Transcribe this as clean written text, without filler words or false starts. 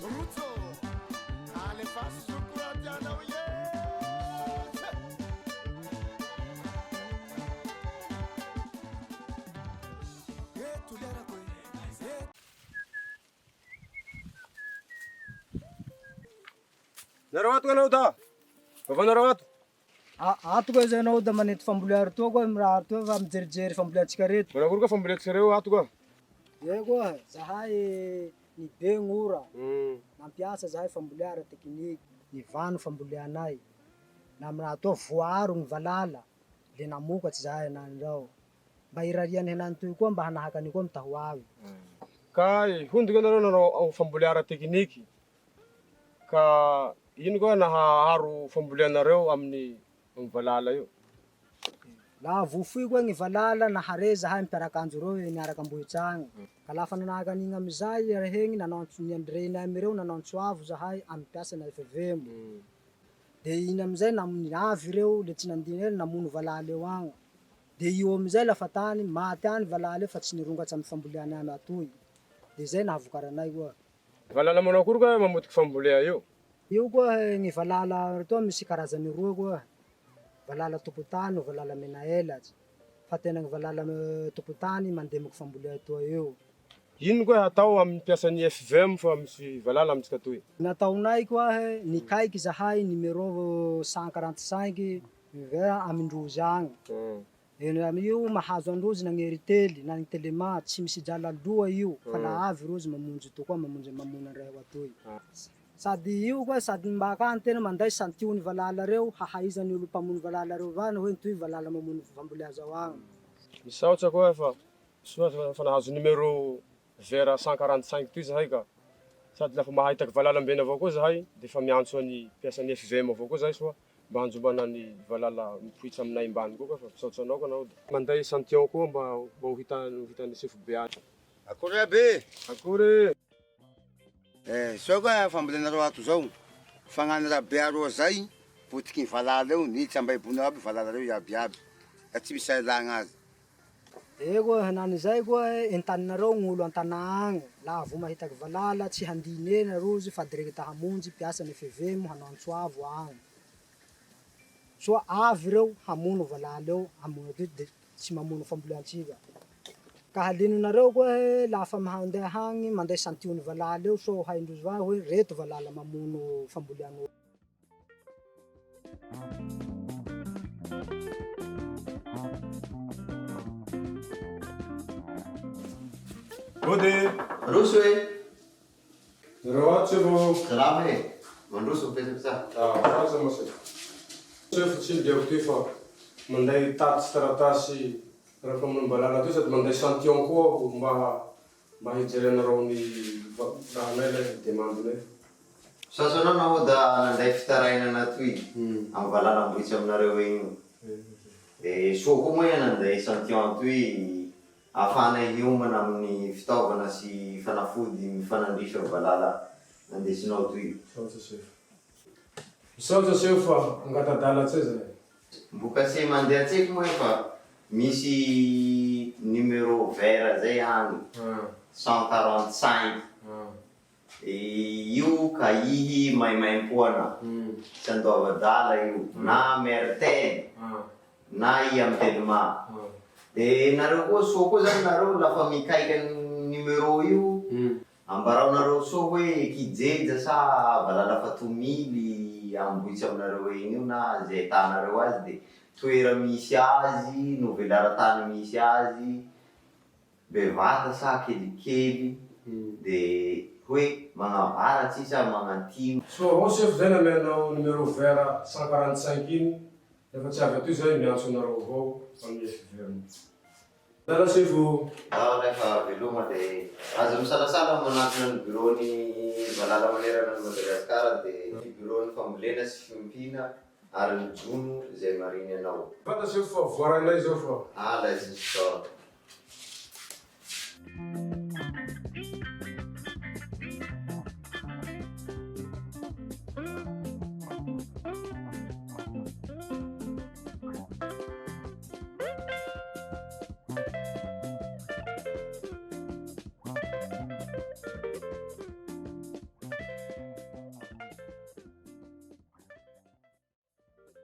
Rojo Alefaso zoky raha tianao yes Eh Toliarako e Eh. Nareo ato anao da. Vaovao nareo ato. Ato koa zay anao da manety fambolea retoa koa am raha retoa fa mijerijery famboleantsika reto. Manao akory koa famboleantsika reo ato koa? Zay koa zahay nibe gn'ora nampiasa zahay fambolea ara tekiniky. Nivano famboleanay na am raha toa voaaro gny valala le namokatsy zahay henany reo. Mba irariany henany toy koa mba hanahaka an'io koa am taho avy. Kay hono koa nareo nanao fambolea ara tekiniky Ka ino koa naha aro famboleanareo amin'ny valala io? Laha voafohy koa gny valala nahare zahay mpiarakanjo reo niaraka ambohitsy agny. Ka lafa nanahaka an'igny amizay rahegny nanao antso ny renay amireo nanao antso avo zahay amy mpiasa ny FVM. De igny amizay niavy reo le tsy nandiny ela namono valala eo agny. De io amizay lafa tany maty any valala io fa tsy nirongatsy amy famboleanay atoy. De zay nahavokaranay koa. Valala manao akory koa mamotiky fambolea io? Io koa gny valala retoa misy karazany roa koa, valala tompotany, valala mena elatsy, fa tena gny valala tompotany mandemiky fambolea toa io. Ino koa hatao amin'ny mpiasan'ny FVM fa misy valala amintsika toy? Nataonay koa nikaiky zahay numéro 145 vers amindrozy agny. Eny amin'io mahazo an-drozy na ny Airtel na ny Telema tsy misy hijaly aloha io fa la avy rozy mamonjy tokoa mamonjy mamono an-dray ao atoy. Sady io koa sady mba akany tena manday santion'ny valala reo hahaizan'ny olo mpamono valala reo vany hoe ntoy valala mamono fambolea zao agny. Misaotra koa fa soa fa nahazo numéro vert 145 toy zahay ka. Sady lafa mahahitaky valala ambena avao koa zahay defa miantso an'i mpiasan'ny FVM avao koa zahay soa Mba hanjombana ny valala mipoitra aminay ambany koa ka fa misaotra anao ka anao da. Manday echantillon koa mba mba ho hita ho hitan'ny sefo be any. Akory aby e! Akory e! Eh, zao ka fambolenareo ato zao, fagnano rabe aroa zay, potiky ny valala eo, niditra ambaibonao aby valala reo iaby iaby, ka tsy misy ailagna azy. Ego henany zay koa entaninareo gn'olo antanà agny, laha vo mahitaky valala tsy handiny ena rozy fa direkta hamonjy mpiasa ny fevem hanao antso avo agny. Soa avy reo hamono valala eo hamono aty de tsy mamono famboleantsika. Ka halinonareo koa he lafa mandeha agny manday santiony valala eo soa ho haindrozy hoe reto valala mamono fambolean'olo. Mody! Mandroso e! Nareo ato tsy vao. Salama e! Mandroso mipetraka tsara. Ah, aza masaka. Sefo tsy diako ty fa manday tatitsy taratasy raha famonoam-balala ty sady manday chantillon koa aho mba Mba hijerenareo ny rahanay ilay demande-nay. Misaotra anao naho da nanday fitarainana toy am valala ambohitsy aminareo egny io. De soa koa moa iha nanday echantillon toy ahafahanay hiomana amin'ny fitaovana sy fanafody mifanandrify am valala nandesinao toy. Misaotra sefo. Misaotra sefo fa angata-dala tse zahay. Mboka tsy mandeha tsaiky moa efa misy numéro vert zay agny 145 io ka ihy maimaimpoana tsy andoavadala io na am airtel na i am telma de nareo koa soa koa zany nareo lafa mikaika numéro io Ambaraonareo soa hoe kijeja sa valala fatomily ambohitsy aminareo egny io na zay ahitanareo azy de toera misy azy no velaran-tany misy azy, bevata sa kelikely de hoe magnavaratsy sa magnantimo. Soa avao sefo zay nameanao numéro vert 145 iny refa tsy avy atoy zay miantso anareo avao amin'ny FVM. Zala sefo o! Zaho alefa veloma de aza misalasala manantona ny bureau ny valala manerana an'i Madagascar de ny bureau ny fambolena sy fiompiana ary ny jono izay mariny anao. Fanta sefo fa voarainay zao fa. Ah lay tsisy fisaorana.